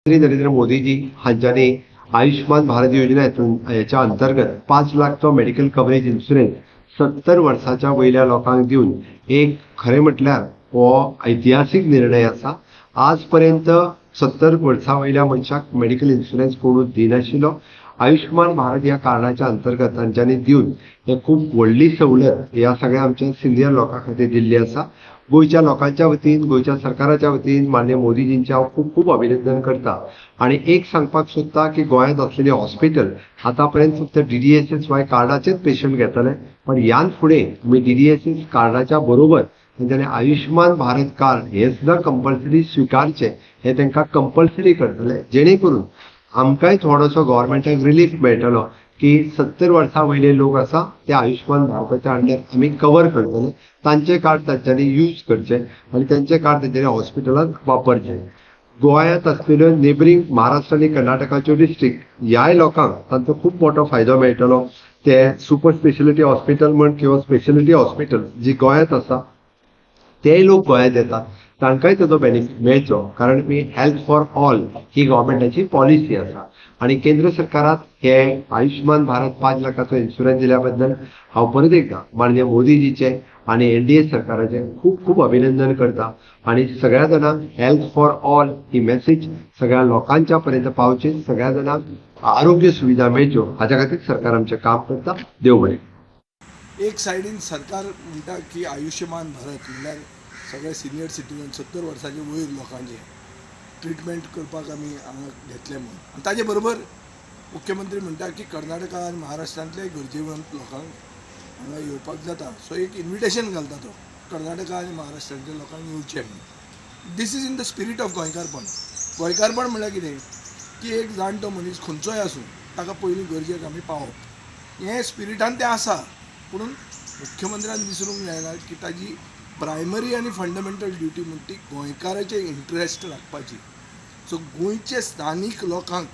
नरेंद्र मोदीजी हांच्यांनी आयुष्मान भारत योजना हेच्या अंतर्गत 5 लाखचो मेडिकल कवरेज इन्शुरन्स 70 वर्साच्या वयल्या लोकांक दिवन एक खरें म्हटल्यार हो ऐतिहासीक निर्णय आसा. आज पर्यंत 70 वर्सां वयल्या मनशाक मेडिकल इन्शुरन्स कोणूच दिनाशिल्लो. आयुष्मान भारत ह्या कार्डाच्या अंतर्गत तांच्यांनी दिवन हे खूब व्हडली सवलत ह्या सगळ्या आमच्या सिनियर लोकां खातीर दिल्ली आसा. गोंयच्या लोकांच्या वतीन, गोंयच्या सरकाराच्या वतीन माननीय मोदीजींचें हांव खूब खूब अभिनंदन करता आनी एक सांगपाक सोदता की गोंयांत आसलेले हॉस्पिटल आतां पर्यंत फक्त डीडीएसएसवाय कार्डाचेच पेशंट घेताले, पण ह्यान फुडें तुमी डीडीएसएस कार्डाच्या बरोबर तेंच्यांनी आयुष्मान भारत कार्ड हे सुद्दां कंपल्सरी स्विकारचें, हें तांकां कंपल्सरी करतले, जेणे करून आमकांय थोडोसो गव्हर्मेंटाक रिलीफ मेळटलो की 70 वर्सां वयले लोक आसा ते आयुष्मान भारताच्या अंडर आमी कवर करतले. तांचे कार्ड तांच्यांनी यूज करचे आनी तांचे कार्ड तेंच्यांनी हॉस्पिटलांत वापरचे. गोंयांत आसलेल्यो नेबरींग महाराष्ट्र आनी कर्नाटकाच्यो डिस्ट्रिक्ट ह्याय लोकांक तांचो खूब मोठो फायदो मेळटलो. ते सुपर स्पेशलिटी हॉस्पिटल म्हण किंवा स्पेशलिटी हॉस्पिटल जी गोंयांत आसा, तेय लोक गोंयांत येतात, तांकांय ताचो बेनिफीट मेळचो, कारण मी हेल्थ फॉर ऑल ही गव्हर्मेंटाची पॉलिसी आसा. आनी केंद्र सरकारात हे आयुष्मान भारत 5 लाखाचो इन्शुरन्स दिल्या बद्दल हांव परत एकदां माननीय मोदीजीचे आनी एनडीए सरकाराचें खूब खूब अभिनंदन करता आनी सगळ्या जाणांक health for all he message सगळ्या लोकांच्या पर्यंत पावची, सगळ्या जाणांक आरोग्य सुविधा मेळच्यो, हाच्या खातीर सरकार आमचें काम करता. देव बरें. एक सायडीन सरकार म्हणटा की आयुष्यमान भारत म्हणल्यार सगळे सिनियर सिटीजन, 70 वर्साचे वयर लोकांचे ट्रिटमेंट करपाक आमी हांगा घेतले म्हूण आनी ताजे बरोबर मुख्यमंत्री म्हणटा की कर्नाटका आनी महाराष्ट्रांतले गरजेवंत लोकांक हांगा येवपाक जाता. सो एक इन्विटेशन घालता तो कर्नाटका आनी महाराष्ट्रांतल्या लोकांक येवचें म्हणून. This is in the spirit of गोंयकारपण. गोंयकारपण म्हणल्यार कितें की एक जाणटो मनीस खंयचोय आसूं, ताका पयलीं गरजेक आमी पावप, हें स्पिरिटान तें आसा. पुणून मुख्यमंत्र्यान विसरूंक जायना की ताजी प्रायमरी आनी फंडामेंटल ड्युटी म्हणटा ती गोंयकाराचे इंट्रस्ट राखपाची. सो गोंयचे स्थानीक लोकांक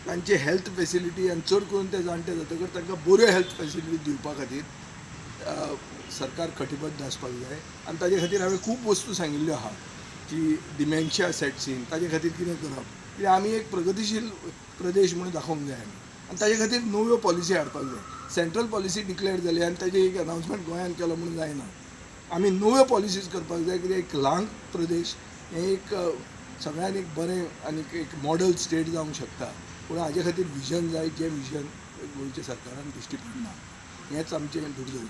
तांचे हेल्थ फेसिलिटी आनी चड करून ते जाणटे जातकर तांकां बऱ्यो हेल्थ फेसिलिटी दिवपा खातीर सरकार कटिबद्ध आसपाक जाय. आनी ताजे खातीर हांवें खूब वस्तू सांगिल्ल्यो आहा की डिमेन्शिया सेट्स इन, ताजे खातीर कितें करप, कित्याक आमी एक प्रगतीशील प्रदेश म्हणून दाखोवंक जाय आमी आनी ताजे खातीर नव्यो पॉलिसी हाडपाक जाय. सेंट्रल पॉलिसी डिक्लेअर जाली आनी ताजी एक अनाउन्समेंट गोंयांत केलो म्हणून जायना. आमी नव्यो पॉलिसीज करपाक जाय, कित्याक एक ल्हान प्रदेश हें एक सगळ्यान एक बरें आनी एक मॉडल स्टेट जावंक शकता, पूण हाजे खातीर विजन जाय, जें विजन गोंयच्या सरकारान दिश्टी पडना, हेंच आमचें दुर्दैव.